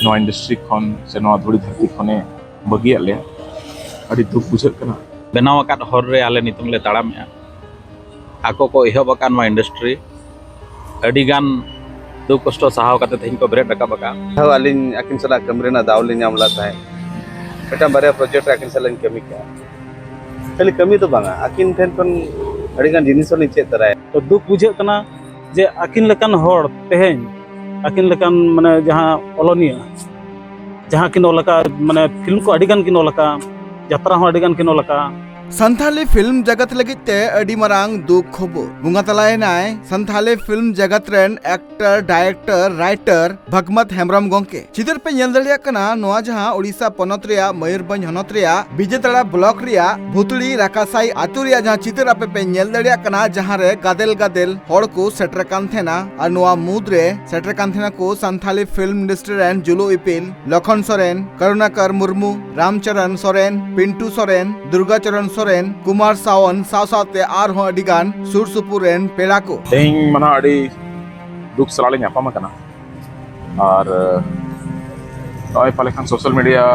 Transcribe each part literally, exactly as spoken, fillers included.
ᱱᱚᱣᱟ ᱤᱱᱰᱟᱥᱴᱨᱤ ᱠᱷᱚᱱ ᱥᱮ ᱱᱚᱣᱟ ᱫᱷᱩᱲᱤ ᱫᱷᱟᱹᱨᱛᱤ ᱠᱷᱚᱱᱮ ᱵᱟᱹᱜᱤᱭᱟᱫ ᱞᱮᱭᱟ᱾ ᱟᱹᱰᱤ ᱫᱩᱠ ᱵᱩᱡᱷᱟᱹᱜ ᱠᱟᱱᱟ᱾ ᱵᱮᱱᱟᱣ ᱟᱠᱟᱫ ᱦᱚᱨ ᱨᱮ ᱟᱞᱮ ᱱᱤᱛᱚᱝ ᱞᱮ ᱛᱟᱲᱟᱢᱮᱜᱼᱟ᱾ ᱟᱠᱚ ᱠᱚ ᱮᱦᱚᱵ ᱟᱠᱟᱫ ᱱᱚᱣᱟ ᱤᱱᱰᱟᱥᱴᱨᱤ ᱟᱹᱰᱤ ᱜᱟᱱ ᱫᱩᱠ ᱠᱚᱥᱴᱚ ᱥᱟᱦᱟᱣ ᱠᱟᱛᱮ ᱛᱮᱦᱮᱧ ᱠᱚ ᱵᱮᱨᱮᱫ ᱨᱟᱠᱟᱵ ᱟᱠᱟᱫᱼᱟ᱾ ᱦᱳᱭ, ᱟᱹᱞᱤᱧ ᱟᱹᱠᱤᱱ ᱥᱟᱞᱟᱜ ᱠᱟᱹᱢᱤ ᱨᱮᱱᱟᱜ ᱫᱟᱣ ᱞᱤᱧ ᱧᱟᱢ ᱞᱮᱫ ᱛᱟᱦᱮᱸᱫ᱾ ᱢᱤᱫᱴᱟᱝ ᱵᱟᱨᱭᱟ ᱯᱨᱚᱡᱮᱠᱴ ᱨᱮ ᱟᱹᱠᱤᱱ ᱥᱟᱞᱟᱜ ᱞᱤᱧ ᱠᱟᱹᱢᱤ ᱠᱮᱫᱼᱟ᱾ ᱠᱷᱟᱹᱞᱤ ᱠᱟᱹᱢᱤ ᱫᱚ ᱵᱟᱝᱟ, ᱟᱹᱠᱤᱱ ᱴᱷᱮᱱ ᱠᱷᱚᱱ ᱟᱹᱰᱤ ᱜᱟᱱ ᱡᱤᱱᱤᱥ ᱦᱚᱸᱞᱤᱧ ᱪᱮᱫ ᱛᱚᱨᱟᱭᱟ᱾ ᱛᱚ, ᱫᱩᱠ ᱵᱩᱡᱷᱟᱹᱜ ᱠᱟᱱᱟ ᱡᱮ ᱟᱹᱠᱤᱱ ᱞᱮᱠᱟᱱ ᱦᱚᱲ ᱛᱮᱦᱮᱧ, ᱟᱹᱠᱤᱱ ᱞᱮᱠᱟᱱ, ᱢᱟᱱᱮ, ᱡᱟᱦᱟᱸ ᱚᱞᱚᱱᱤᱭᱟᱹ, ᱡᱟᱦᱟᱸ ᱠᱤᱱ ᱚᱞ ᱟᱠᱟᱫ, ᱢᱟᱱᱮ, ᱯᱷᱤᱞᱢ ᱠᱚ ᱟᱹᱰᱤ ᱜᱟᱱ ᱠᱤᱱ ᱚᱞ ᱟᱠᱟᱫ, ᱡᱟᱛᱨᱟ ᱦᱚᱸ ᱟᱹᱰᱤ ᱜᱟᱱ ᱠᱤᱱ ᱚᱞ ᱟᱠᱟᱫ᱾ ᱥᱟᱱᱛᱷᱟᱞᱤ ᱯᱷᱤᱞᱢ ᱡᱟᱜᱟᱛ ᱞᱟᱹᱜᱤᱫ ᱛᱮ ᱟᱹᱰᱤ ᱢᱟᱨᱟᱝ ᱫᱩᱠ ᱠᱷᱚᱵᱚᱨ᱾ ᱵᱚᱸᱜᱟ ᱛᱟᱞᱟᱭᱮᱱᱟᱭ ᱥᱟᱱᱛᱷᱟᱞᱤ ᱯᱷᱤᱞᱢ ᱡᱟᱜᱟᱛ ᱨᱮᱱ actor, director, writer Bhagmat Hembrom ᱜᱚᱢᱠᱮ᱾ ᱪᱤᱛᱟᱹᱨ ᱯᱮ ᱧᱮᱞ ᱫᱟᱲᱮᱭᱟᱜ ᱠᱟᱱᱟ ᱱᱚᱣᱟ, ᱡᱟᱦᱟᱸ ᱳᱰᱤᱥᱟ ᱯᱚᱱᱚᱛ ᱨᱮᱭᱟᱜ ᱢᱚᱭᱩᱨᱵᱷᱚᱸᱡᱽ ᱦᱚᱱᱚᱛ ᱨᱮᱭᱟᱜ ᱵᱤᱡᱮᱛᱟᱲᱟ ᱵᱞᱚᱠ ᱨᱮᱭᱟᱜ ᱵᱷᱩᱛᱲᱤ ᱨᱟᱠᱟᱥᱟᱭ ᱟᱛᱳ ᱨᱮᱭᱟᱜ ᱡᱟᱦᱟᱸ ᱪᱤᱛᱟᱹᱨ ᱟᱯᱮ ᱯᱮ ᱧᱮᱞ ᱫᱟᱲᱮᱭᱟᱜ ᱠᱟᱱᱟ, ᱡᱟᱦᱟᱸ ᱨᱮ ᱜᱟᱫᱮᱞ ᱜᱟᱫᱮᱞ ᱦᱚᱲ ᱠᱚ ᱥᱮᱴᱮᱨ ᱟᱠᱟᱱ ᱛᱟᱦᱮᱱᱟ᱾ ᱟᱨ ᱱᱚᱣᱟ ᱢᱩᱫᱽ ᱨᱮ ᱥᱮᱴᱮᱨ ᱟᱠᱟᱱ ᱛᱟᱦᱮᱱᱟ ᱠᱚ ᱥᱟᱱᱛᱷᱟᱞᱤ ᱯᱷᱤᱞᱢ ᱤᱱᱰᱟᱥᱴᱨᱤ ᱨᱮᱱ ᱡᱩᱞᱩ ᱤᱯᱤᱞ, ᱞᱚᱠᱷᱚᱱ ᱥᱚᱨᱮᱱ, ᱠᱟᱨᱩᱱᱟᱠᱚᱨ ᱢᱩᱨᱢᱩ, ᱨᱟᱢᱪᱚᱨᱚᱱ ᱥᱚᱨᱮᱱ, ᱯᱤᱱᱴᱩ ᱥᱚᱨᱮᱱ, ᱫᱩᱨᱜᱟᱪᱚᱨᱚᱱ ᱥᱚᱨᱮᱱ, ᱠᱩᱢᱟᱨ ᱥᱟᱣᱚᱱ, ᱥᱟᱶ ᱥᱟᱶᱛᱮ ᱟᱨᱦᱚᱸ ᱟᱹᱰᱤ ᱜᱟᱱ ᱥᱩᱨ ᱥᱩᱯᱩᱨ ᱨᱮᱱ ᱯᱮᱲᱟ ᱠᱚ᱾ ᱛᱮᱦᱮᱧ ᱢᱟ ᱱᱟᱦᱟᱜ ᱟᱹᱰᱤ ᱫᱩᱠ ᱥᱟᱞᱟᱜ ᱞᱮ ᱧᱟᱯᱟᱢ ᱟᱠᱟᱱᱟ᱾ ᱟᱨ, ᱮ, ᱱᱚᱜᱼᱚᱭ ᱯᱟᱞᱮ ᱠᱷᱟᱱ ᱥᱳᱥᱟᱞ ᱢᱤᱰᱤᱭᱟ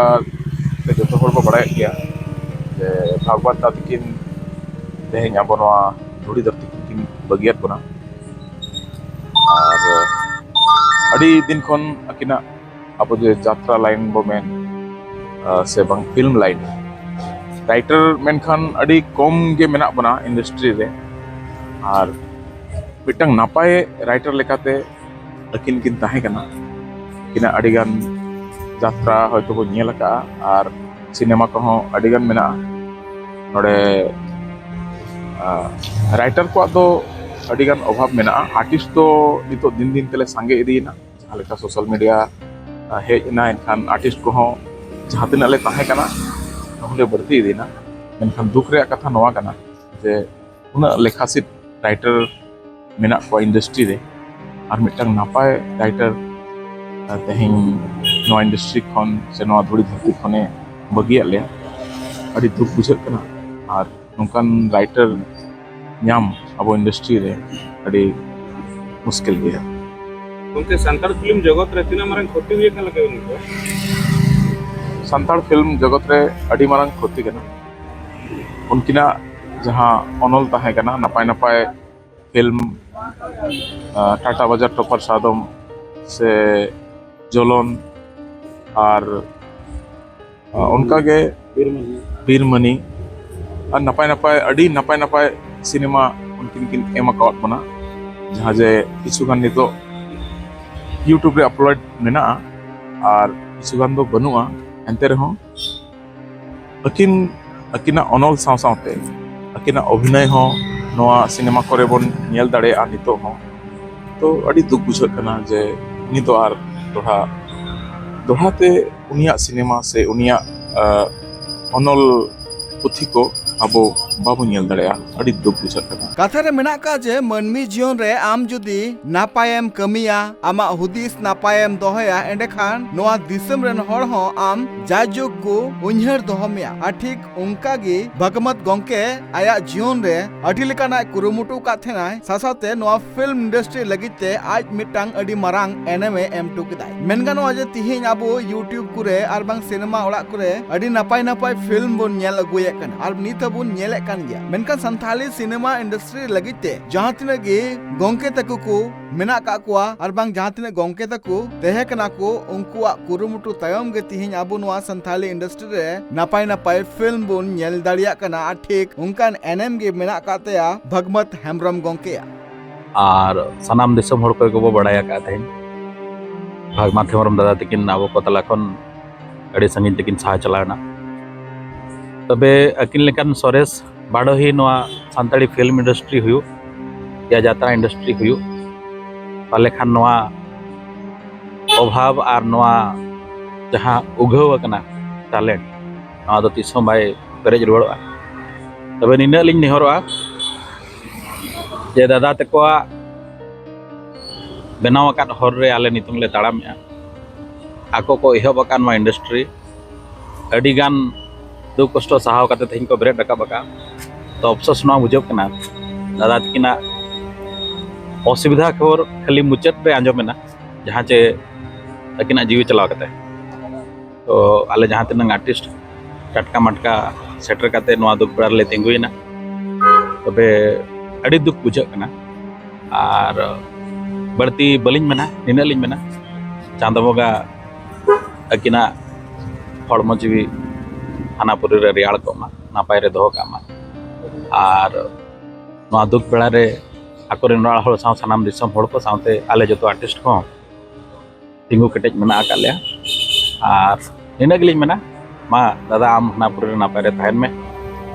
ᱨᱮ ᱡᱚᱛᱚ ᱦᱚᱲ ᱠᱚ ᱵᱟᱲᱟᱭᱮᱫ ᱜᱮᱭᱟ ᱡᱮ ᱵᱷᱟᱜᱽᱣᱟᱛ ᱫᱟ ᱛᱤᱠᱤᱱ ᱛᱮᱦᱮᱧ ᱟᱵᱚ ᱱᱚᱣᱟ ᱫᱷᱩᱲᱤ ᱫᱷᱟᱹᱨᱛᱤ ᱠᱷᱚᱱ ᱠᱤᱱ ᱵᱟᱹᱜᱤᱭᱟᱫ ᱵᱚᱱᱟ᱾ ᱟᱨ, ᱮ, ᱟᱹᱰᱤ ᱫᱤᱱ ᱠᱷᱚᱱ ᱟᱹᱠᱤᱱᱟᱜ ᱟᱵᱚ ᱡᱮ ᱡᱟᱛᱨᱟ ᱞᱟᱭᱤᱱ ᱵᱚ ᱢᱮᱱ, ᱟ, ᱥᱮ ᱵᱟᱝ ᱯᱷᱤᱞᱢ ᱞᱟᱭᱤᱱ, ᱨᱟᱭᱴᱟᱨ ᱢᱮᱱᱠᱷᱟᱱ ᱟᱹᱰᱤ ᱠᱚᱢ ᱜᱮ ᱢᱮᱱᱟᱜ ᱵᱚᱱᱟ ᱤᱱᱰᱟᱥᱴᱨᱤ ᱨᱮ᱾ ᱟᱨ ᱢᱤᱫᱴᱟᱝ ᱱᱟᱯᱟᱭ ᱨᱟᱭᱴᱟᱨ ᱞᱮᱠᱟᱛᱮ ᱟᱹᱠᱤᱱ ᱠᱤᱱ ᱛᱟᱦᱮᱸ ᱠᱟᱱᱟ᱾ ᱟᱹᱠᱤᱱᱟᱜ ᱟᱹᱰᱤᱜᱟᱱ ᱡᱟᱛᱨᱟ ᱦᱚᱭᱛᱳ ᱵᱚᱱ ᱧᱮᱞ ᱟᱠᱟᱫᱼᱟ ᱟᱨ ᱥᱤᱱᱮᱢᱟ ᱠᱚᱦᱚᱸ ᱟᱹᱰᱤᱜᱟᱱ ᱢᱮᱱᱟᱜᱼᱟ᱾ ᱱᱚᱰᱮ, ᱟ, ᱨᱟᱭᱴᱟᱨ ᱠᱚᱣᱟᱜ ᱫᱚ ᱟᱹᱰᱤᱜᱟᱱ ᱚᱵᱷᱟᱵᱽ ᱢᱮᱱᱟᱜᱼᱟ᱾ ᱟᱨᱴᱤᱥᱴ ᱫᱚ ᱱᱤᱛᱚᱜ ᱫᱤᱱ ᱫᱤᱱ ᱛᱮᱞᱮ ᱥᱟᱸᱜᱮ ᱤᱫᱤᱭᱮᱱᱟ᱾ ᱡᱟᱦᱟᱸ ᱞᱮᱠᱟ ᱥᱳᱥᱟᱞ ᱢᱤᱰᱤᱭᱟ, ᱟ, ᱦᱮᱡ ᱮᱱᱟ, ᱮᱱᱠᱷᱟᱱ ᱟᱨᱴᱤᱥᱴ ᱠᱚᱦᱚᱸ ᱡᱟᱦᱟᱸ ᱛᱤᱱᱟᱹᱜ ᱞᱮ ᱛᱟᱦᱮᱸ ᱠᱟᱱᱟ, ᱚᱱᱟ ᱦᱚᱸᱞᱮ ᱵᱟᱹᱲᱛᱤ ᱤᱫᱤᱭᱮᱱᱟ᱾ ᱢᱮᱱᱠᱷᱟᱱ ᱫᱩᱠ ᱨᱮᱭᱟᱜ ᱠᱟᱛᱷᱟ ᱱᱚᱣᱟ ᱠᱟᱱᱟ ᱡᱮ ᱩᱱᱟᱹᱜ ᱞᱮᱠᱷᱟᱥᱤᱫ ᱨᱟᱭᱴᱟᱨ ᱢᱮᱱᱟᱜ ᱠᱚᱣᱟ ᱤᱱᱰᱟᱥᱴᱨᱤ ᱨᱮ, ᱟᱨ ᱢᱤᱫᱴᱟᱝ ᱱᱟᱯᱟᱭ ᱨᱟᱭᱴᱟᱨ, ᱟ, ᱛᱮᱦᱮᱧ ᱱᱚᱣᱟ ᱤᱱᱰᱟᱥᱴᱨᱤ ᱠᱷᱚᱱ ᱥᱮ ᱱᱚᱣᱟ ᱫᱷᱩᱲᱤ ᱫᱷᱟᱹᱨᱛᱤ ᱠᱷᱚᱱᱮ ᱵᱟᱹᱜᱤᱭᱟᱫ ᱞᱮᱭᱟ᱾ ᱟᱹᱰᱤ ᱫᱩᱠ ᱵᱩᱡᱷᱟᱹᱜ ᱠᱟᱱᱟ᱾ ᱟᱨ ᱱᱚᱝᱠᱟᱱ ᱨᱟᱭᱴᱟᱨ ᱧᱟᱢ ᱟᱵᱚ ᱤᱱᱰᱟᱥᱴᱨᱤ ᱨᱮ ᱟᱹᱰᱤ ᱢᱩᱥᱠᱤᱞ ᱜᱮᱭᱟ᱾ ᱜᱚᱢᱠᱮ, ᱥᱟᱱᱛᱟᱲ ᱯᱷᱤᱞᱢ ᱡᱚᱜᱚᱛ ᱨᱮ ᱛᱤᱱᱟᱹᱜ ᱢᱟᱨᱟᱝ ᱠᱷᱚᱛᱤ ᱦᱩᱭ ᱟᱠᱟᱱ ᱞᱮᱠᱟ ᱵᱤᱱ ᱵᱩᱡᱷᱟᱹᱣᱟ? ᱥᱟᱱᱛᱟᱲ ᱯᱷᱤᱞᱢ ᱡᱚᱜᱚᱛ ᱨᱮ ᱟᱹᱰᱤ ᱢᱟᱨᱟᱝ ᱠᱷᱚᱛᱤ ᱠᱟᱱᱟ᱾ ᱩᱱᱠᱤᱱᱟᱜ ᱡᱟᱦᱟᱸ ᱚᱱᱚᱞ ᱛᱟᱦᱮᱸ ᱠᱟᱱᱟ, ᱱᱟᱯᱟᱭ ᱱᱟᱯᱟᱭ ᱯᱷᱤᱞᱢ, ᱟᱸ, ᱴᱟᱴᱟ ᱵᱟᱡᱟᱨ ᱴᱚᱯᱟᱨ ᱥᱟᱫᱚᱢ ᱥᱮ ᱡᱚᱞᱚᱱ ᱟᱨ ᱟᱨ ᱚᱱᱠᱟᱜᱮ ᱵᱤᱨᱢᱟᱹᱱᱤ᱾ ᱵᱤᱨᱢᱟᱹᱱᱤ ᱟᱨ ᱱᱟᱯᱟᱭ ᱱᱟᱯᱟᱭ, ᱟᱹᱰᱤ ᱱᱟᱯᱟᱭ ᱱᱟᱯᱟᱭ ᱥᱤᱱᱮᱢᱟ ᱩᱱᱠᱤᱱ ᱠᱤᱱ ᱮᱢ ᱟᱠᱟᱣᱟᱫ ᱵᱚᱱᱟ, ᱡᱟᱦᱟᱸ ᱡᱮ ᱠᱤᱪᱷᱩ ᱜᱟᱱ ᱱᱤᱛᱚᱜ YouTube ᱨᱮ ᱟᱯᱞᱳᱰ ᱢᱮᱱᱟᱜᱼᱟ ᱟᱨ ᱠᱤᱪᱷᱩ ᱜᱟᱱ ᱫᱚ ᱵᱟᱹᱱᱩᱜᱼᱟ᱾ ᱮᱱᱛᱮ ᱨᱮᱦᱚᱸ ᱟᱹᱠᱤᱱ, ᱟᱹᱠᱤᱱᱟᱜ ᱚᱱᱚᱞ ᱥᱟᱶ ᱥᱟᱶᱛᱮ ᱟᱹᱠᱤᱱᱟᱜ ᱚᱵᱷᱤᱱᱚᱭ ᱦᱚᱸ ᱱᱚᱣᱟ ᱥᱤᱱᱮᱢᱟ ᱠᱚᱨᱮ ᱵᱚᱱ ᱧᱮᱞ ᱫᱟᱲᱮᱭᱟᱜᱼᱟ ᱱᱤᱛᱚᱜ ᱦᱚᱸ᱾ ᱛᱚ ᱟᱹᱰᱤ ᱫᱩᱠ ᱵᱩᱡᱷᱟᱹᱜ ᱠᱟᱱᱟ ᱡᱮ ᱩᱱᱤ ᱫᱚ ᱟᱨ ᱫᱚᱦᱲᱟ, ᱫᱚᱦᱲᱟ ᱛᱮ ᱩᱱᱤᱭᱟᱜ ᱥᱤᱱᱮᱢᱟ ᱥᱮ ᱩᱱᱤᱭᱟᱜ, ᱟᱸ, ᱚᱱᱚᱞ ᱯᱩᱛᱷᱤ ᱠᱚ ᱟᱵᱚ ᱵᱟᱵᱚᱱ ᱧᱮᱞ ᱫᱟᱲᱮᱭᱟᱜᱼᱟ᱾ ᱟᱹᱰᱤ ᱫᱩᱠ ᱵᱩᱡᱷᱟᱹᱜ ᱠᱟᱱᱟ᱾ ᱠᱟᱛᱷᱟ ᱨᱮ ᱢᱮᱱᱟᱜ ᱟᱠᱟᱫ ᱡᱮ ᱢᱟᱹᱱᱢᱤ ᱡᱤᱭᱚᱱ ᱨᱮ ᱟᱢ ᱡᱩᱫᱤ ᱱᱟᱯᱟᱭᱮᱢ ᱠᱟᱹᱢᱤᱭᱟ, ᱟᱢᱟᱜ ᱦᱩᱫᱤᱥ ᱱᱟᱯᱟᱭᱮᱢ ᱫᱚᱦᱚᱭᱟ, ᱮᱸᱰᱮᱠᱷᱟᱱ ᱱᱚᱣᱟ ᱫᱤᱥᱚᱢ ᱨᱮᱱ ᱦᱚᱲ ᱦᱚᱸ ᱟᱢ ᱡᱟᱭᱡᱩᱜᱽ ᱠᱚ ᱩᱭᱦᱟᱹᱨ ᱫᱚᱦᱚ ᱢᱮᱭᱟ᱾ ᱟᱨ ᱴᱷᱤᱠ ᱚᱱᱠᱟ ᱜᱮ ᱵᱷᱟᱜᱽᱢᱟᱛ ᱜᱚᱢᱠᱮ ᱟᱭᱟᱜ ᱡᱤᱭᱚᱱ ᱨᱮ ᱟᱹᱰᱤ ᱞᱮᱠᱟᱱᱟᱜ ᱠᱩᱨᱩᱢᱩᱴᱩ ᱟᱠᱟᱫ ᱛᱟᱦᱮᱱᱟᱭ, ᱥᱟᱶ ᱥᱟᱶᱛᱮ ᱱᱚᱣᱟ ᱯᱷᱤᱞᱢ ᱤᱱᱰᱟᱥᱴᱨᱤ ᱞᱟᱹᱜᱤᱫ ᱛᱮ ᱟᱡ ᱢᱤᱫᱴᱟᱝ ᱟᱹᱰᱤ ᱢᱟᱨᱟᱝ ᱮᱱᱮᱢ ᱮ ᱮᱢ ᱦᱚᱴᱚ ᱠᱮᱫᱟᱭ᱾ ᱢᱮᱱ ᱜᱟᱱᱚᱜᱼᱟ ᱡᱮ ᱛᱤᱦᱤᱧ ᱟᱵᱚ YouTube ᱠᱚᱨᱮ ᱟᱨ ᱵᱟᱝ ᱥᱤᱱᱮᱢᱟ ᱚᱲᱟᱜ ᱠᱚᱨᱮ ᱟᱹᱰᱤ ᱱᱟᱯᱟᱭ ᱱᱟᱯᱟᱭ ᱯᱷᱤᱞᱢ ᱵᱚᱱ ᱧᱮᱞ ᱟᱹᱜᱩᱭᱮᱫ ᱠᱟᱱᱟ ᱟᱨ ᱱᱤᱛ ᱦᱚᱸᱵᱚᱱ ᱧᱮᱞᱮᱫ ᱠᱟᱱ ᱜᱮᱭᱟ, ᱢᱮᱱᱠᱷᱟᱱ ᱥᱟᱱᱛᱷᱟᱞᱤ ᱥᱤᱱᱮᱢᱟ ᱤᱱᱰᱟᱥᱴᱨᱤ ᱞᱟᱹᱜᱤᱫ ᱛᱮ ᱡᱟᱦᱟᱸ ᱛᱤᱱᱟᱹᱜ ᱜᱮ ᱜᱚᱢᱠᱮ ᱛᱟᱠᱚ ᱠᱚ ᱢᱮᱱᱟᱜ ᱟᱠᱟᱫ ᱠᱚᱣᱟ ᱟᱨ ᱵᱟᱝ ᱡᱟᱦᱟᱸ ᱛᱤᱱᱟᱹᱜ ᱜᱚᱢᱠᱮ ᱛᱟᱠᱚ ᱛᱟᱦᱮᱸ ᱠᱟᱱᱟ ᱠᱚ, ᱩᱱᱠᱩᱣᱟᱜ ᱠᱩᱨᱩᱢᱩᱴᱩ ᱛᱟᱭᱚᱢ ᱜᱮ ᱛᱤᱦᱤᱧ ᱟᱵᱚ ᱱᱚᱣᱟ ᱥᱟᱱᱛᱷᱟᱞᱤ ᱤᱱᱰᱟᱥᱴᱨᱤ ᱨᱮ ᱱᱟᱯᱟᱭ ᱱᱟᱯᱟᱭ ᱯᱷᱤᱞᱢ ᱵᱚᱱ ᱧᱮᱞ ᱫᱟᱲᱮᱭᱟᱜ ᱠᱟᱱᱟ᱾ ᱟᱨ ᱴᱷᱤᱠ ᱚᱱᱠᱟᱱ ᱮᱱᱮᱢ ᱜᱮ ᱢᱮᱱᱟᱜ ᱟᱠᱟᱫ ᱛᱟᱭᱟ ᱵᱷᱟᱜᱽᱢᱟᱛ ᱦᱮᱢᱵᱨᱚᱢ ᱜᱚᱢᱠᱮᱭᱟᱜ᱾ ᱟᱨ ᱥᱟᱱᱟᱢ ᱫᱤᱥᱚᱢ ᱦᱚᱲ ᱠᱚᱜᱮ ᱵᱚ ᱵᱟᱲᱟᱭ ᱟᱠᱟᱫ ᱛᱟᱦᱮᱸᱫ, ᱵᱷᱟᱜᱽᱢᱟᱛ ᱦᱮᱢᱵᱨᱚᱢ ᱫᱟᱫᱟ ᱛᱟᱹᱠᱤᱱ ᱟᱵᱚ ᱠᱚ ᱛᱟᱞᱟ ᱠᱷᱚᱱ ᱟᱹᱰᱤ ᱥᱟᱺᱜᱤᱧ ᱛᱮᱠᱤᱱ ᱥᱟᱦᱟ ᱪᱟᱞᱟᱣ ᱮᱱᱟ᱾ ᱛᱚᱵᱮ ᱟᱹᱠᱤᱱ ᱞᱮᱠᱟᱱ ᱥᱚᱨᱮᱥ ᱵᱟᱰᱚᱦᱤ ᱱᱚᱣᱟ ᱥᱟᱱᱛᱟᱲᱤ ᱯᱷᱤᱞᱢ ᱤᱱᱰᱟᱥᱴᱨᱤ ᱦᱩᱭᱩᱜ ᱭᱟ ᱡᱟᱛᱨᱟ ᱤᱱᱰᱟᱥᱴᱨᱤ ᱦᱩᱭᱩᱜ, ᱯᱟᱞᱮ ᱠᱷᱟᱱ ᱱᱚᱣᱟ ᱚᱵᱷᱟᱵᱽ ᱟᱨ ᱱᱚᱣᱟ ᱡᱟᱦᱟᱸ ᱩᱜᱷᱟᱹᱣ ᱟᱠᱟᱱᱟ ᱴᱮᱞᱮᱱᱴ, ᱱᱚᱣᱟ ᱫᱚ ᱛᱤᱥ ᱦᱚᱸ ᱵᱟᱭ ᱯᱮᱨᱮᱡ ᱨᱩᱣᱟᱹᱲᱚᱜᱼᱟ᱾ ᱛᱚᱵᱮ ᱱᱤᱱᱟᱹᱜ ᱞᱤᱧ ᱱᱮᱦᱚᱨᱚᱜᱼᱟ ᱡᱮ ᱫᱟᱫᱟ ᱛᱟᱠᱚᱣᱟᱜ ᱵᱮᱱᱟᱣ ᱟᱠᱟᱫ ᱦᱚᱨ ᱨᱮ ᱟᱞᱮ ᱱᱤᱛᱚᱝ ᱞᱮ ᱛᱟᱲᱟᱢᱮᱜᱼᱟ᱾ ᱟᱠᱚ ᱠᱚ ᱮᱦᱚᱵ ᱟᱠᱟᱫ ᱱᱚᱣᱟ ᱤᱱᱰᱟᱥᱴᱨᱤ, ᱟᱹᱰᱤ ᱜᱟᱱ ᱫᱩᱠ ᱠᱚᱥᱴᱚ ᱥᱟᱦᱟᱣ ᱠᱟᱛᱮ ᱛᱮᱦᱮᱧ ᱠᱚ ᱵᱮᱨᱮᱫ ᱨᱟᱠᱟᱵ ᱟᱠᱟᱫᱼᱟ᱾ ᱛᱚ ᱟᱯᱥᱳᱥ ᱱᱚᱣᱟ ᱵᱩᱡᱷᱟᱹᱜ ᱠᱟᱱᱟ, ᱫᱟᱫᱟ ᱛᱟᱹᱠᱤᱱᱟᱜ ᱚᱥᱩᱵᱤᱫᱷᱟ ᱠᱷᱚᱵᱚᱨ ᱠᱷᱟᱹᱞᱤ ᱢᱩᱪᱟᱹᱫ ᱨᱮ ᱟᱸᱡᱚᱢ ᱮᱱᱟ, ᱡᱟᱦᱟᱸ ᱪᱮ ᱟᱹᱠᱤᱱᱟᱜ ᱡᱤᱣᱤ ᱪᱟᱞᱟᱣ ᱠᱟᱛᱮ᱾ ᱛᱚ ᱟᱞᱮ ᱡᱟᱦᱟᱸ ᱛᱤᱱᱟᱹᱝ ᱟᱨᱴᱤᱥᱴ ᱴᱟᱴᱠᱟ ᱢᱟᱴᱠᱟ ᱥᱮᱴᱮᱨ ᱠᱟᱛᱮ ᱱᱚᱣᱟ ᱫᱩᱠ ᱵᱮᱲᱟ ᱨᱮᱞᱮ ᱛᱤᱸᱜᱩᱭᱮᱱᱟ᱾ ᱛᱚᱵᱮ ᱟᱹᱰᱤ ᱫᱩᱠ ᱵᱩᱡᱷᱟᱹᱜ ᱠᱟᱱᱟ᱾ ᱟᱨ ᱵᱟᱹᱲᱛᱤ ᱵᱟᱹᱞᱤᱧ ᱢᱮᱱᱟ, ᱱᱤᱱᱟᱹᱜ ᱞᱤᱧ ᱢᱮᱱᱟ, ᱪᱟᱸᱫᱚ ᱵᱚᱸᱜᱟ ᱟᱹᱠᱤᱱᱟᱜ ᱦᱚᱲᱢᱚ ᱡᱤᱣᱤ ᱦᱟᱱᱟ ᱯᱩᱨᱤ ᱨᱮ ᱨᱮᱭᱟᱲ ᱠᱚᱜ ᱢᱟ, ᱱᱟᱯᱟᱭ ᱨᱮ ᱫᱚᱦᱚ ᱠᱟᱜ ᱢᱟ᱾ ᱟᱨ ᱱᱚᱣᱟ ᱫᱩᱠ ᱵᱮᱲᱟ ᱨᱮ ᱟᱠᱚᱨᱮᱱ ᱚᱲᱟᱜ ᱦᱚᱲ ᱥᱟᱶ, ᱥᱟᱱᱟᱢ ᱫᱤᱥᱚᱢ ᱦᱚᱲ ᱠᱚ ᱥᱟᱶᱛᱮ ᱟᱞᱮ ᱡᱚᱛᱚ ᱟᱨᱴᱤᱥᱴ ᱠᱚᱦᱚᱸ ᱛᱤᱸᱜᱩ ᱠᱮᱴᱮᱡ ᱢᱮᱱᱟᱜ ᱟᱠᱟᱫ ᱞᱮᱭᱟ᱾ ᱟᱨ ᱱᱤᱱᱟᱹᱜ ᱜᱮᱞᱤᱧ ᱢᱮᱱᱟ, ᱢᱟ ᱫᱟᱫᱟ, ᱟᱢ ᱦᱟᱱᱟ ᱯᱩᱨᱤ ᱨᱮ ᱱᱟᱯᱟᱭ ᱨᱮ ᱛᱟᱦᱮᱱ ᱢᱮ᱾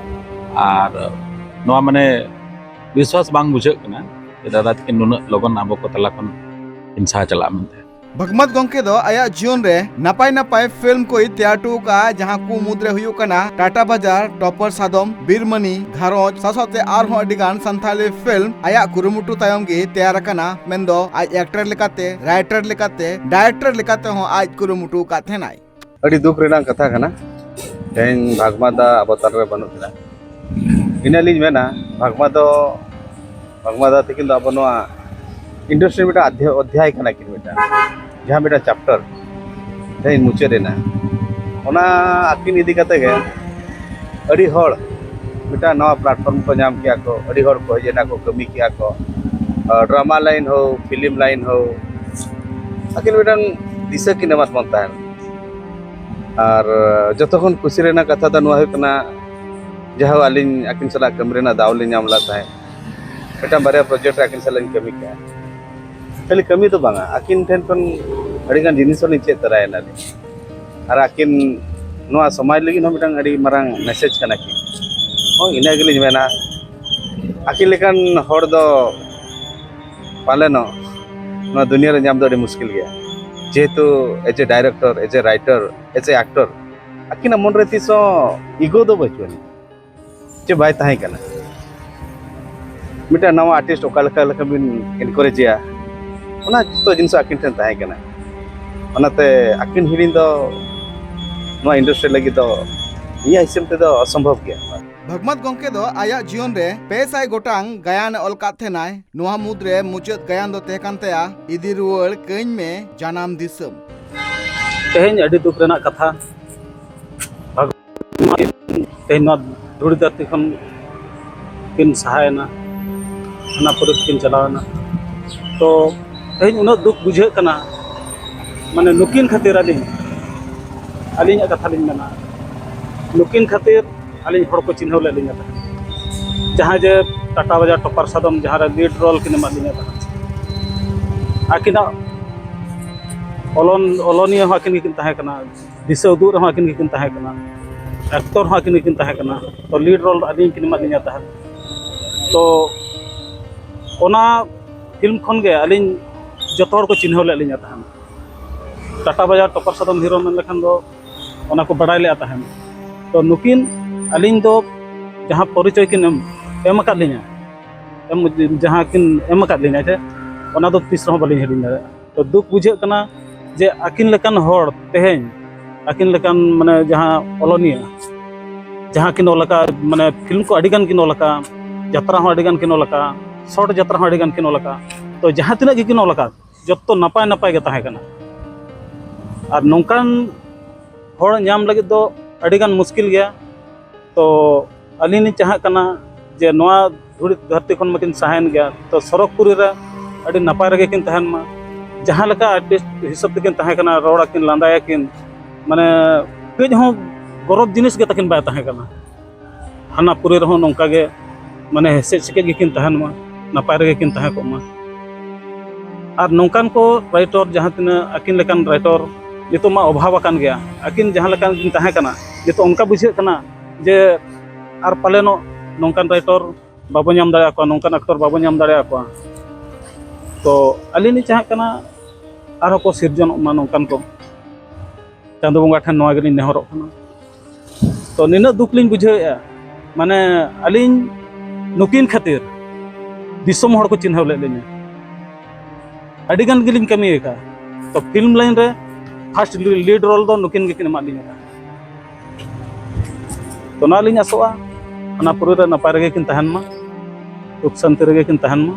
ᱟᱨ ᱱᱚᱣᱟ ᱢᱟᱱᱮ ᱵᱤᱥᱣᱟᱥ ᱵᱟᱝ ᱵᱩᱡᱷᱟᱹᱜ ᱠᱟᱱᱟ ᱡᱮ ᱫᱟᱫᱟ ᱛᱟᱹᱠᱤᱱ ᱱᱩᱱᱟᱹᱜ ᱞᱚᱜᱚᱱ ᱟᱵᱚ ᱠᱚ ᱛᱟᱞᱟ ᱠᱷᱚᱱ ᱠᱤᱱ ᱥᱟᱦᱟ ᱪᱟᱞᱟᱜᱼᱟ ᱢᱮᱱᱛᱮ᱾ ᱵᱷᱟᱜᱽᱢᱟᱛ ᱜᱚᱢᱠᱮ ᱫᱚ ᱟᱭᱟᱜ ᱡᱤᱭᱚᱱ ᱨᱮ ᱱᱟᱯᱟᱭ ᱱᱟᱯᱟᱭ ᱯᱷᱤᱞᱢ ᱠᱚᱭ ᱛᱮᱭᱟᱨ ᱦᱚᱴᱚ ᱟᱠᱟᱫᱼᱟ, ᱡᱟᱦᱟᱸ ᱠᱚ ᱢᱩᱫᱽᱨᱮ ᱦᱩᱭᱩᱜ ᱠᱟᱱᱟ ᱴᱟᱴᱟ ᱵᱟᱡᱟᱨ, ᱴᱚᱯᱟᱨ ᱥᱟᱫᱚᱢ, ᱵᱤᱨᱢᱟᱹᱱᱤ, ᱜᱷᱟᱨᱚᱸᱡᱽ, ᱥᱟᱶ ᱥᱟᱶᱛᱮ ᱟᱨᱦᱚᱸ ᱟᱹᱰᱤ ᱜᱟᱱ ᱥᱟᱱᱛᱷᱟᱞᱤ ᱯᱷᱤᱞᱢ ᱟᱭᱟᱜ ᱠᱩᱨᱩᱢᱩᱴᱩ ᱛᱟᱭᱚᱢ ᱜᱮ ᱛᱮᱭᱟᱨ ᱟᱠᱟᱱᱟ᱾ ᱢᱮᱱᱫᱚ ᱟᱡ ᱮᱠᱴᱚᱨ ᱞᱮᱠᱟᱛᱮ, ᱨᱟᱭᱴᱟᱨ ᱞᱮᱠᱟᱛᱮ, ᱰᱟᱭᱨᱮᱠᱴᱚᱨ ᱞᱮᱠᱟᱛᱮ ᱦᱚᱸ ᱟᱡ ᱠᱩᱨᱩᱢᱩᱴᱩ ᱟᱠᱟᱫ ᱛᱟᱦᱮᱱᱟᱭ᱾ ᱟᱹᱰᱤ ᱫᱩᱠ ᱨᱮᱱᱟᱜ ᱠᱟᱛᱷᱟ ᱠᱟᱱᱟ, ᱛᱮᱦᱮᱧ ᱵᱷᱟᱜᱽᱢᱟ ᱫᱟ ᱟᱵᱚ ᱛᱟᱞᱟᱨᱮ ᱵᱟᱹᱱᱩᱜ ᱠᱤᱱᱟ᱾ ᱤᱱᱟᱹ ᱞᱤᱧ ᱢᱮᱱᱟ, ᱵᱷᱟᱜᱽᱢᱟ ᱫᱚ, ᱵᱷᱟᱜᱽᱢᱟ ᱫᱟ ᱛᱟᱹᱠᱤᱱ ᱫᱚ ᱟᱵᱚ ᱱᱚᱣᱟ ᱤᱱᱰᱟᱥᱴᱨᱤ ᱢᱤᱫᱴᱟᱝ ᱟᱫᱷᱭᱟ-, ᱚᱫᱷᱭᱟᱭ ᱠᱟᱱᱟ ᱠᱤᱱ, ᱢᱤᱫᱴᱟᱝ, ᱡᱟᱦᱟᱸ ᱢᱤᱫᱴᱟᱝ ᱪᱮᱯᱴᱟᱨ ᱛᱮᱦᱮᱧ ᱢᱩᱪᱟᱹᱫ ᱮᱱᱟ᱾ ᱚᱱᱟ ᱟᱹᱠᱤᱱ ᱤᱫᱤ ᱠᱟᱛᱮ ᱜᱮ ᱟᱹᱰᱤ ᱦᱚᱲ ᱢᱤᱫᱴᱟᱝ ᱱᱟᱣᱟ ᱯᱞᱟᱴᱯᱷᱚᱨᱢ ᱠᱚ ᱧᱟᱢ ᱠᱮᱜᱼᱟ ᱠᱚ, ᱟᱹᱰᱤ ᱦᱚᱲ ᱠᱚ ᱦᱮᱡ ᱮᱱᱟ ᱠᱚ, ᱠᱟᱹᱢᱤ ᱠᱮᱜᱼᱟ ᱠᱚ, ᱰᱨᱟᱢᱟ ᱞᱟᱭᱤᱱ ᱦᱳᱠ, ᱯᱷᱤᱞᱢ ᱞᱟᱭᱤᱱ ᱦᱳᱠ, ᱟᱹᱠᱤᱱ ᱢᱤᱫᱴᱟᱝ ᱫᱤᱥᱟᱹ ᱠᱤᱱ ᱮᱢᱟᱫ ᱵᱚᱱ ᱛᱟᱦᱮᱸᱱ᱾ ᱟᱨ ᱡᱚᱛᱚ ᱠᱷᱚᱱ ᱠᱩᱥᱤ ᱨᱮᱱᱟᱜ ᱠᱟᱛᱷᱟ ᱫᱚ ᱱᱚᱣᱟ ᱦᱩᱭᱩᱜ ᱠᱟᱱᱟ, ᱡᱟᱦᱟᱸ ᱟᱹᱞᱤᱧ ᱟᱹᱠᱤᱱ ᱥᱟᱞᱟᱜ ᱠᱟᱹᱢᱤ ᱨᱮᱱᱟᱜ ᱫᱟᱣ ᱞᱤᱧ ᱧᱟᱢ ᱞᱮᱫ ᱛᱟᱦᱮᱸᱫ, ᱢᱤᱫᱴᱟᱝ ᱵᱟᱨᱭᱟ ᱯᱨᱚᱡᱮᱠᱴ ᱨᱮ ᱟᱹᱠᱤᱱ ᱥᱟᱞᱟᱜ ᱞᱤᱧ ᱠᱟᱹᱢᱤ ᱠᱮᱜᱼᱟ᱾ ᱠᱷᱟᱹᱞᱤ ᱠᱟᱹᱢᱤ ᱫᱚ ᱵᱟᱝᱟ, ᱟᱹᱠᱤᱱ ᱴᱷᱮᱱ ᱠᱷᱚᱱ ᱟᱹᱰᱤᱜᱟᱱ ᱡᱤᱱᱤᱥ ᱦᱚᱸᱞᱤᱧ ᱪᱮᱫ ᱛᱚᱨᱟᱭᱮᱱᱟ ᱞᱤᱧ᱾ ᱟᱨ ᱟᱹᱠᱤᱱ ᱱᱚᱣᱟ ᱥᱚᱢᱟᱡᱽ ᱞᱟᱹᱜᱤᱫ ᱦᱚᱸ ᱢᱤᱫᱴᱟᱝ ᱟᱹᱰᱤ ᱢᱟᱨᱟᱝ ᱢᱮᱥᱮᱡᱽ ᱠᱟᱱᱟ ᱠᱤᱱ᱾ ᱦᱳᱭ, ᱤᱱᱟᱹ ᱜᱮᱞᱤᱧ ᱢᱮᱱᱟ, ᱟᱹᱠᱤᱱ ᱞᱮᱠᱟᱱ ᱦᱚᱲ ᱫᱚ ᱯᱟᱞᱮᱱᱚᱜ ᱱᱚᱣᱟ ᱫᱩᱱᱤᱭᱟᱹ ᱨᱮ ᱧᱟᱢ ᱫᱚ ᱟᱹᱰᱤ ᱢᱩᱥᱠᱤᱞ ᱜᱮᱭᱟ᱾ ᱡᱮᱦᱮᱛᱩ as a director, as a writer, as a actor, ᱟᱹᱠᱤᱱᱟᱜ ᱢᱚᱱᱨᱮ ᱛᱤᱥ ᱦᱚᱸ ᱤᱜᱳ ᱫᱚ ᱵᱟᱹᱪᱩᱜ ᱟᱹᱱᱤᱡ᱾ ᱪᱮ ᱵᱟᱭ ᱛᱟᱦᱮᱸ ᱠᱟᱱᱟ᱾ ᱢᱤᱫᱴᱟᱝ ᱱᱟᱣᱟ ᱟᱨᱴᱤᱥᱴ ᱚᱠᱟ ᱞᱮᱠᱟ ᱞᱮᱠᱟ ᱵᱤᱱ ᱮᱱᱠᱟᱨᱮᱡᱮᱭᱟ, ᱚᱱᱟ ᱡᱚᱛᱚ ᱡᱤᱱᱤᱥ ᱟᱹᱠᱤᱱ ᱴᱷᱮᱱ ᱛᱟᱦᱮᱸ ᱠᱟᱱᱟ᱾ ᱚᱱᱟᱛᱮ ᱟᱹᱠᱤᱱ ᱦᱤᱲᱤᱧ ᱫᱚ ᱱᱚᱣᱟ ᱤᱱᱰᱟᱥᱴᱨᱤ ᱞᱟᱹᱜᱤᱫ ᱫᱚ ᱤᱧᱟᱹᱜ ᱦᱤᱥᱟᱹᱵ ᱛᱮᱫᱚ ᱚᱥᱚᱢᱵᱷᱚᱵ ᱜᱮᱭᱟ᱾ ᱵᱷᱚᱜᱽᱢᱟᱛ ᱜᱚᱢᱠᱮ ᱫᱚ ᱟᱭᱟᱜ ᱡᱤᱭᱚᱱ ᱨᱮ ᱯᱮ ᱥᱟᱭ ᱜᱚᱴᱟᱝ ᱜᱟᱭᱟᱱ ᱮ ᱚᱞ ᱠᱟᱫ ᱛᱟᱦᱮᱱᱟᱭ᱾ ᱱᱚᱣᱟ ᱢᱩᱫᱽᱨᱮ ᱢᱩᱪᱟᱹᱫ ᱜᱟᱭᱟᱱ ᱫᱚ ᱛᱟᱦᱮᱸ ᱠᱟᱱ ᱛᱟᱭᱟ ᱤᱫᱤ ᱨᱩᱣᱟᱹᱲ ᱠᱟᱹᱧ ᱢᱮ ᱡᱟᱱᱟᱢ ᱫᱤᱥᱚᱢ᱾ ᱛᱮᱦᱮᱧ ᱟᱹᱰᱤ ᱫᱩᱠ ᱨᱮᱱᱟᱜ ᱠᱟᱛᱷᱟ, ᱛᱮᱦᱮᱧ ᱱᱚᱣᱟ ᱫᱷᱩᱲᱤ ᱫᱷᱟᱹᱨᱛᱤ ᱠᱷᱚᱱ ᱠᱤᱱ ᱥᱟᱦᱟᱭᱮᱱᱟ, ᱦᱟᱱᱟ ᱯᱩᱨᱤ ᱛᱮᱠᱤᱱ ᱪᱟᱞᱟᱣᱮᱱᱟ᱾ ᱛᱚ ᱛᱮᱦᱮᱧ ᱩᱱᱟᱹᱜ ᱫᱩᱠ ᱵᱩᱡᱷᱟᱹᱜ ᱠᱟᱱᱟ, ᱢᱟᱱᱮ ᱱᱩᱠᱤᱱ ᱠᱷᱟᱹᱛᱤᱨ ᱟᱹᱞᱤᱧ, ᱟᱹᱞᱤᱧᱟᱜ ᱠᱟᱛᱷᱟ ᱞᱤᱧ ᱢᱮᱱᱟ, ᱱᱩᱠᱤᱱ ᱠᱷᱟᱹᱛᱤᱨ ᱟᱹᱞᱤᱧ ᱦᱚᱲ ᱠᱚ ᱪᱤᱱᱦᱟᱹᱣ ᱞᱮᱫ ᱞᱤᱧᱟ ᱛᱟᱦᱮᱸᱫ᱾ ᱡᱟᱦᱟᱸ ᱡᱮ ᱴᱟᱴᱟ ᱵᱟᱡᱟᱨ ᱴᱚᱯᱟᱨ ᱥᱟᱫᱚᱢ, ᱡᱟᱦᱟᱸ ᱨᱮ ᱞᱤᱰ ᱨᱳᱞ ᱠᱤᱱ ᱮᱢᱟᱫ ᱞᱤᱧᱟ ᱛᱟᱦᱮᱸᱫ, ᱟᱹᱠᱤᱱᱟᱜ ᱚᱞᱚᱱ ᱚᱞᱚᱱᱤᱭᱟᱹ ᱦᱚᱸ ᱟᱹᱠᱤᱱ ᱜᱮᱠᱤᱱ ᱛᱟᱦᱮᱸ ᱠᱟᱱᱟ, ᱫᱤᱥᱟᱹ ᱩᱫᱩᱜ ᱨᱮᱦᱚᱸ ᱟᱹᱠᱤᱱ ᱜᱮᱠᱤᱱ ᱛᱟᱦᱮᱸ ᱠᱟᱱᱟ, ᱮᱠᱴᱚᱨ ᱦᱚᱸ ᱟᱹᱠᱤᱱ ᱜᱮᱠᱤᱱ ᱛᱟᱦᱮᱸ ᱠᱟᱱᱟ᱾ ᱛᱚ ᱞᱤᱰ ᱨᱳᱞ ᱟᱹᱞᱤᱧ ᱠᱤᱱ ᱮᱢᱟᱫ ᱞᱤᱧᱟ ᱛᱟᱦᱮᱸᱫ᱾ ᱛᱚ ᱚᱱᱟ ᱯᱷᱤᱞᱢ ᱠᱷᱚᱱ ᱜᱮ ᱟᱹᱞᱤᱧ ᱡᱚᱛᱚ ᱦᱚᱲ ᱠᱚ ᱪᱤᱱᱦᱟᱹᱣ ᱞᱮᱫ ᱞᱤᱧᱟ ᱛᱟᱦᱮᱸᱫ᱾ ᱴᱟᱴᱟ ᱵᱟᱡᱟᱨ ᱴᱚᱯᱟᱨ ᱥᱟᱫᱚᱢ ᱦᱤᱨᱳ ᱢᱮᱱ ᱞᱮᱠᱷᱟᱱ ᱫᱚ ᱚᱱᱟ ᱠᱚ ᱵᱟᱰᱟᱭ ᱞᱮᱫᱼᱟ ᱛᱟᱦᱮᱸᱫ᱾ ᱛᱚ ᱱᱩᱠᱤᱱ ᱟᱹᱞᱤᱧ ᱫᱚ ᱡᱟᱦᱟᱸ ᱯᱚᱨᱤᱪᱚᱭ ᱠᱤᱱ ᱮᱢ, ᱮᱢ ᱟᱠᱟᱫ ᱞᱤᱧᱟ, ᱮᱢ, ᱡᱟᱦᱟᱸ ᱠᱤᱱ ᱮᱢ ᱟᱠᱟᱫ ᱞᱤᱧᱟ ᱥᱮ, ᱚᱱᱟ ᱫᱚ ᱛᱤᱥ ᱨᱮᱦᱚᱸ ᱵᱟᱹᱞᱤᱧ ᱦᱤᱲᱤᱧ ᱫᱟᱲᱮᱭᱟᱜᱼᱟ᱾ ᱛᱚ ᱫᱩᱠ ᱵᱩᱡᱷᱟᱹᱜ ᱠᱟᱱᱟ ᱡᱮ ᱟᱹᱠᱤᱱ ᱞᱮᱠᱟᱱ ᱦᱚᱲ ᱛᱮᱦᱮᱧ, ᱟᱹᱠᱤᱱ ᱞᱮᱠᱟᱱ ᱢᱟᱱᱮ ᱡᱟᱦᱟᱸ ᱚᱞᱚᱱᱤᱭᱟᱹ, ᱡᱟᱦᱟᱸ ᱠᱤᱱ ᱚᱞ ᱟᱠᱟᱫ, ᱢᱟᱱᱮ ᱯᱷᱤᱞᱢ ᱠᱚ ᱟᱹᱰᱤ ᱜᱟᱱ ᱠᱤᱱ ᱚᱞ ᱟᱠᱟᱫ, ᱡᱟᱛᱨᱟ ᱦᱚᱸ ᱟᱹᱰᱤ ᱜᱟᱱ ᱠᱤᱱ ᱚᱞ ᱟᱠᱟᱫ, ᱥᱚᱨᱴ ᱡᱟᱛᱨᱟ ᱦᱚᱸ ᱟᱹᱰᱤ ᱜᱟᱱ ᱠᱤᱱ ᱚᱞ ᱟᱠᱟᱫ᱾ ᱛᱚ ᱡᱟᱦᱟᱸ ᱛᱤᱱᱟᱹᱜ ᱜᱮᱠᱤᱱ ᱚᱞ ᱟᱠᱟᱫ, ᱡᱚᱛᱚ ᱱᱟᱯᱟᱭ ᱱᱟᱯᱟᱭ ᱜᱮ ᱛᱟᱦᱮᱸ ᱠᱟᱱᱟ᱾ ᱟᱨ ᱱᱚᱝᱠᱟᱱ ᱦᱚᱲ ᱧᱟᱢ ᱞᱟᱹᱜᱤᱫ ᱫᱚ ᱟᱹᱰᱤ ᱜᱟᱱ ᱢᱩᱥᱠᱤᱞ ᱜᱮᱭᱟ᱾ ᱛᱚ ᱟᱹᱞᱤᱧ ᱞᱤᱧ ᱪᱟᱦᱟᱜ ᱠᱟᱱᱟ ᱡᱮ ᱱᱚᱣᱟ ᱫᱷᱩᱲᱤ ᱫᱷᱟᱹᱨᱛᱤ ᱠᱷᱚᱱ ᱢᱟᱠᱤᱱ ᱥᱟᱦᱟᱭᱮᱱ ᱜᱮᱭᱟ, ᱛᱚ ᱥᱚᱨᱚᱜᱽᱯᱩᱨᱤ ᱨᱮ ᱟᱹᱰᱤ ᱱᱟᱯᱟᱭ ᱨᱮᱜᱮ ᱠᱤᱱ ᱛᱟᱦᱮᱱ ᱢᱟ᱾ ᱡᱟᱦᱟᱸ ᱞᱮᱠᱟ ᱟᱨᱴᱤᱥᱴ ᱦᱤᱥᱟᱹᱵ ᱛᱮᱠᱤᱱ ᱛᱟᱦᱮᱸ ᱠᱟᱱᱟ, ᱨᱚᱲ ᱟᱹᱠᱤᱱ, ᱞᱟᱸᱫᱟᱭᱟᱠᱤᱱ, ᱢᱟᱱᱮ ᱠᱟᱹᱡ ᱦᱚᱸ ᱜᱚᱨᱚᱵᱽ ᱡᱤᱱᱤᱥ ᱜᱮ ᱛᱟᱹᱠᱤᱱ ᱵᱟᱭ ᱛᱟᱦᱮᱸ ᱠᱟᱱᱟ᱾ ᱦᱟᱱᱟ ᱯᱩᱨᱤ ᱨᱮᱦᱚᱸ ᱱᱚᱝᱠᱟ ᱜᱮ, ᱢᱟᱱᱮ ᱦᱮᱥᱮᱡ ᱥᱮᱠᱮᱡ ᱜᱮᱠᱤᱱ ᱛᱟᱦᱮᱱ ᱢᱟ, ᱱᱟᱯᱟᱭ ᱨᱮᱜᱮ ᱠᱤᱱ ᱛᱟᱦᱮᱸ ᱠᱚᱜ ᱢᱟ᱾ ᱟᱨ ᱱᱚᱝᱠᱟᱱ ᱠᱚ ᱨᱟᱭᱴᱚᱨ, ᱡᱟᱦᱟᱸ ᱛᱤᱱᱟᱹᱜ ᱟᱹᱠᱤᱱ ᱞᱮᱠᱟᱱ ᱨᱟᱭᱴᱚᱨ ᱱᱤᱛᱚᱜ ᱢᱟ ᱚᱵᱷᱟᱵᱽ ᱟᱠᱟᱱ ᱜᱮᱭᱟ᱾ ᱟᱹᱠᱤᱱ ᱡᱟᱦᱟᱸ ᱞᱮᱠᱟ ᱠᱤᱱ ᱛᱟᱦᱮᱸ ᱠᱟᱱᱟ, ᱱᱤᱛᱚᱜ ᱚᱱᱠᱟ ᱵᱩᱡᱷᱟᱹᱜ ᱠᱟᱱᱟ ᱡᱮ ᱟᱨ ᱯᱟᱞᱮᱱᱚᱜ ᱱᱚᱝᱠᱟᱱ ᱨᱟᱭᱴᱚᱨ ᱵᱟᱵᱚ ᱧᱟᱢ ᱫᱟᱲᱮᱭᱟᱠᱚᱣᱟ, ᱱᱚᱝᱠᱟᱱ ᱟᱠᱴᱚᱨ ᱵᱟᱵᱚ ᱧᱟᱢ ᱫᱟᱲᱮᱭᱟᱠᱚᱣᱟ᱾ ᱛᱚ ᱟᱹᱞᱤᱧ ᱞᱤᱧ ᱪᱟᱦᱟᱜ ᱠᱟᱱᱟ ᱟᱨᱦᱚᱸ ᱠᱚ ᱥᱤᱨᱡᱚᱱᱚᱜ ᱢᱟ ᱱᱚᱝᱠᱟᱱ ᱠᱚ᱾ ᱪᱟᱸᱫᱚ ᱵᱚᱸᱜᱟ ᱴᱷᱮᱱ ᱱᱚᱣᱟ ᱜᱮᱞᱤᱧ ᱱᱮᱦᱚᱨᱚᱜ ᱠᱟᱱᱟ᱾ ᱛᱚ ᱱᱤᱱᱟᱹᱜ ᱫᱩᱠ ᱞᱤᱧ ᱵᱩᱡᱷᱟᱹᱣᱮᱫᱼᱟ, ᱢᱟᱱᱮ ᱟᱹᱞᱤᱧ ᱱᱩᱠᱤᱱ ᱠᱷᱟᱹᱛᱤᱨ ᱫᱤᱥᱚᱢ ᱦᱚᱲ ᱠᱚ ᱪᱤᱱᱦᱟᱹᱣ ᱞᱮᱫ ᱞᱤᱧᱟ᱾ ᱟᱹᱰᱤ ᱜᱟᱱ ᱜᱮᱞᱤᱧ ᱠᱟᱹᱢᱤ ᱟᱠᱟᱫᱼᱟ᱾ ᱛᱚ ᱯᱷᱤᱞᱢ ᱞᱟᱭᱤᱱ ᱨᱮ ᱯᱷᱟᱥᱴ ᱞᱤᱰ ᱨᱳᱞ ᱫᱚ ᱱᱩᱠᱤᱱ ᱜᱮᱠᱤᱱ ᱮᱢᱟᱫ ᱞᱤᱧᱟ᱾ ᱛᱚ ᱱᱚᱣᱟ ᱞᱤᱧ ᱟᱥᱚᱜᱼᱟ ᱚᱱᱟ ᱯᱩᱨᱤ ᱨᱮ ᱱᱟᱯᱟᱭ ᱨᱮᱜᱮ ᱠᱤᱱ ᱛᱟᱦᱮᱱ ᱢᱟ, ᱥᱩᱠ ᱥᱟᱱᱛᱤ ᱨᱮᱜᱮ ᱠᱤᱱ ᱛᱟᱦᱮᱱ ᱢᱟ,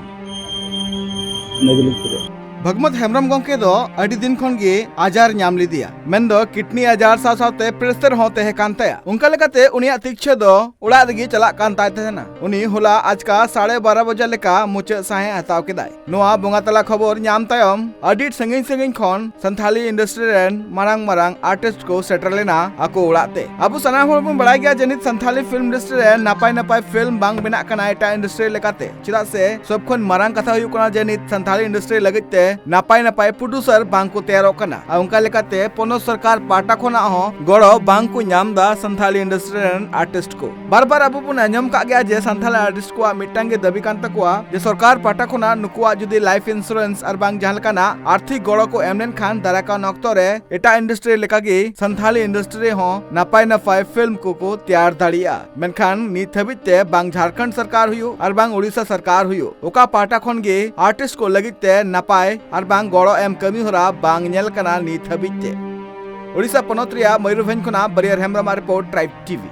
ᱤᱱᱟᱹ ᱜᱮᱞᱤᱧ ᱠᱷᱚᱡᱚᱜᱼᱟ᱾ ᱵᱷᱟᱹᱜᱽᱢᱚᱛ ᱦᱮᱢᱵᱨᱚᱢ ᱜᱚᱢᱠᱮ ᱫᱚ ᱟᱹᱰᱤ ᱫᱤᱱ ᱠᱷᱚᱱ ᱜᱮ ᱟᱡᱟᱨ ᱧᱟᱢ ᱞᱮᱫᱮᱭᱟ᱾ ᱢᱮᱱᱫᱚ ᱠᱤᱰᱱᱤ ᱟᱡᱟᱨ ᱥᱟᱶ ᱥᱟᱶᱛᱮ ᱯᱨᱮᱥᱟᱨ ᱦᱚᱸ ᱛᱟᱦᱮᱸ ᱠᱟᱱ ᱛᱟᱭᱟ᱾ ᱚᱱᱠᱟ ᱞᱮᱠᱟᱛᱮ ᱩᱱᱤᱭᱟᱜ ᱛᱤᱠᱪᱷᱟᱹ ᱫᱚ ᱚᱲᱟᱜ ᱨᱮᱜᱮ ᱪᱟᱞᱟᱜ ᱠᱟᱱ ᱛᱟᱭ ᱛᱟᱦᱮᱱᱟ᱾ ᱩᱱᱤ ᱦᱚᱞᱟ ᱟᱪᱠᱟ ᱥᱟᱲᱮ ᱵᱟᱨᱚ ᱵᱟᱡᱟ ᱞᱮᱠᱟ ᱢᱩᱪᱟᱹᱫ ᱥᱟᱸᱦᱮ ᱦᱟᱛᱟᱣ ᱠᱮᱫᱟᱭ᱾ ᱱᱚᱣᱟ ᱵᱚᱸᱜᱟ ᱛᱟᱞᱟ ᱠᱷᱚᱵᱚᱨ ᱧᱟᱢ ᱛᱟᱭᱚᱢ ᱟᱹᱰᱤ ᱥᱟᱺᱜᱤᱧ ᱥᱟᱺᱜᱤᱧ ᱠᱷᱚᱱ ᱥᱟᱱᱛᱷᱟᱞᱤ ᱤᱱᱰᱟᱥᱴᱨᱤ ᱨᱮᱱ ᱢᱟᱨᱟᱝ ᱢᱟᱨᱟᱝ ᱟᱨᱴᱤᱥᱴ ᱠᱚ ᱥᱮᱴᱮᱨ ᱞᱮᱱᱟ ᱟᱠᱚ ᱚᱲᱟᱜ ᱛᱮ᱾ ᱟᱵᱚ ᱥᱟᱱᱟᱢ ᱦᱚᱲ ᱵᱚᱱ ᱵᱟᱲᱟᱭ ᱜᱮᱭᱟ ᱡᱮ ᱱᱤᱛ ᱥᱟᱱᱛᱷᱟᱞᱤ ᱯᱷᱤᱞᱢ ᱤᱱᱰᱟᱥᱴᱨᱤ ᱨᱮ ᱱᱟᱯᱟᱭ ᱱᱟᱯᱟᱭ ᱯᱷᱤᱞᱢ ᱵᱟᱝ ᱵᱮᱱᱟᱜ ᱠᱟᱱᱟ ᱮᱴᱟᱜ ᱤᱱᱰᱟᱥᱴᱨᱤ ᱞᱮᱠᱟᱛᱮ᱾ ᱪᱮᱫᱟᱜ ᱥᱮ ᱥᱚᱵ ᱠᱷᱚᱱ ᱢᱟᱨᱟᱝ ᱠᱟᱛᱷᱟ ᱦᱩᱭᱩᱜ ᱠᱟᱱᱟ ᱡᱮ ᱱᱤᱛ ᱥᱟᱱᱛᱷᱟᱞᱤ ᱤᱱᱰᱟᱥᱴᱨᱤ ᱞᱟᱹᱜᱤᱫ ᱛᱮ ᱱᱟᱯᱟᱭ ᱱᱟᱯᱟᱭ ᱯᱨᱚᱰᱭᱩᱥᱟᱨ ᱵᱟᱝ ᱠᱚ ᱛᱮᱭᱟᱨᱚᱜ ᱠᱟᱱᱟ᱾ ᱟᱨ ᱚᱱᱠᱟ ᱞᱮᱠᱟᱛᱮ ᱯᱚᱱᱚᱛ ᱥᱚᱨᱠᱟᱨ ᱯᱟᱦᱴᱟ ᱠᱷᱚᱱᱟᱜ ᱦᱚᱸ ᱜᱚᱲᱚ ᱵᱟᱝ ᱠᱚ ᱧᱟᱢ ᱮᱫᱟ ᱥᱟᱱᱛᱷᱟᱞᱤ ᱤᱱᱰᱟᱥᱴᱨᱤ ᱨᱮᱱ ᱟᱨᱴᱤᱥᱴ ᱠᱚ᱾ ᱵᱟᱨ ᱵᱟᱨ ᱟᱵᱚ ᱵᱚᱱ ᱟᱸᱡᱚᱢ ᱠᱟᱜ ᱜᱮᱭᱟ ᱡᱮ ᱥᱟᱱᱛᱷᱟᱞᱤ ᱟᱨᱴᱤᱥᱴ ᱠᱚᱣᱟᱜ ᱢᱤᱫᱴᱟᱝ ᱜᱮ ᱫᱟᱹᱵᱤ ᱠᱟᱱ ᱛᱟᱠᱚᱣᱟ ᱡᱮ ᱥᱚᱨᱠᱟᱨ ᱯᱟᱦᱴᱟ ᱠᱷᱚᱱᱟᱜ ᱱᱩᱠᱩᱣᱟᱜ ᱡᱩᱫᱤ ᱞᱟᱭᱤᱯᱷ ᱤᱱᱥᱩᱨᱮᱱᱥ ᱟᱨ ᱵᱟᱝ ᱡᱟᱦᱟᱸ ᱞᱮᱠᱟᱱᱟᱜ ᱟᱨᱛᱷᱤᱠ ᱜᱚᱲᱚ ᱠᱚ ᱮᱢ ᱞᱮᱱᱠᱷᱟᱱ ᱫᱟᱨᱟᱭ ᱠᱟᱱ ᱚᱠᱛᱚ ᱨᱮ ᱮᱴᱟᱜ ᱤᱱᱰᱟᱥᱴᱨᱤ ᱞᱮᱠᱟᱜᱮ ᱥᱟᱱᱛᱷᱟᱞᱤ ᱤᱱᱰᱟᱥᱴᱨᱤ ᱨᱮᱦᱚᱸ ᱱᱟᱯᱟᱭ ᱱᱟᱯᱟᱭ ᱯᱷᱤᱞᱢ ᱠᱚᱠᱚ ᱛᱮᱭᱟᱨ ᱫᱟᱲᱮᱭᱟᱜᱼᱟ᱾ ᱢᱮᱱᱠᱷᱟᱱ ᱱᱤᱛ ᱦᱟᱹᱵᱤᱡ ᱛᱮ ᱵᱟᱝ ᱡᱷᱟᱲᱠᱷᱚᱸᱰ ᱥᱚᱨᱠᱟᱨ ᱦᱩᱭᱩᱜ ᱟᱨ ᱵᱟᱝ ᱳᱰᱤᱥᱟ ᱥᱚᱨᱠᱟᱨ ᱦᱩᱭᱩᱜ, ᱚᱠᱟ ᱯᱟᱦᱴᱟ ᱠᱷᱚᱱ ᱜᱮ ᱟᱨᱴᱤᱥᱴ ᱠᱚ ᱞᱟᱹᱜᱤᱫ ᱛᱮ ᱱᱟᱯᱟᱭ ᱟᱨ ᱵᱟᱝ ᱜᱚᱲᱚ ᱮᱢ ᱠᱟᱹᱢᱤ ᱦᱚᱨᱟ ᱵᱟᱝ ᱧᱮᱞ ᱠᱟᱱᱟ ᱱᱤᱛ ᱦᱟᱹᱵᱤᱡ ᱛᱮ᱾ ᱳᱰᱤᱥᱟ ᱯᱚᱱᱚᱛ ᱨᱮᱭᱟᱜ ᱢᱚᱭᱩᱨᱵᱷᱚᱸᱡᱽ ᱠᱷᱚᱱᱟᱜ ᱵᱟᱨᱭᱟᱨ ᱦᱮᱢᱵᱨᱚᱢᱟᱜ ᱨᱤᱯᱳᱨᱴ, ᱴᱨᱟᱭᱤᱵᱽ ᱴᱤᱵᱷᱤ᱾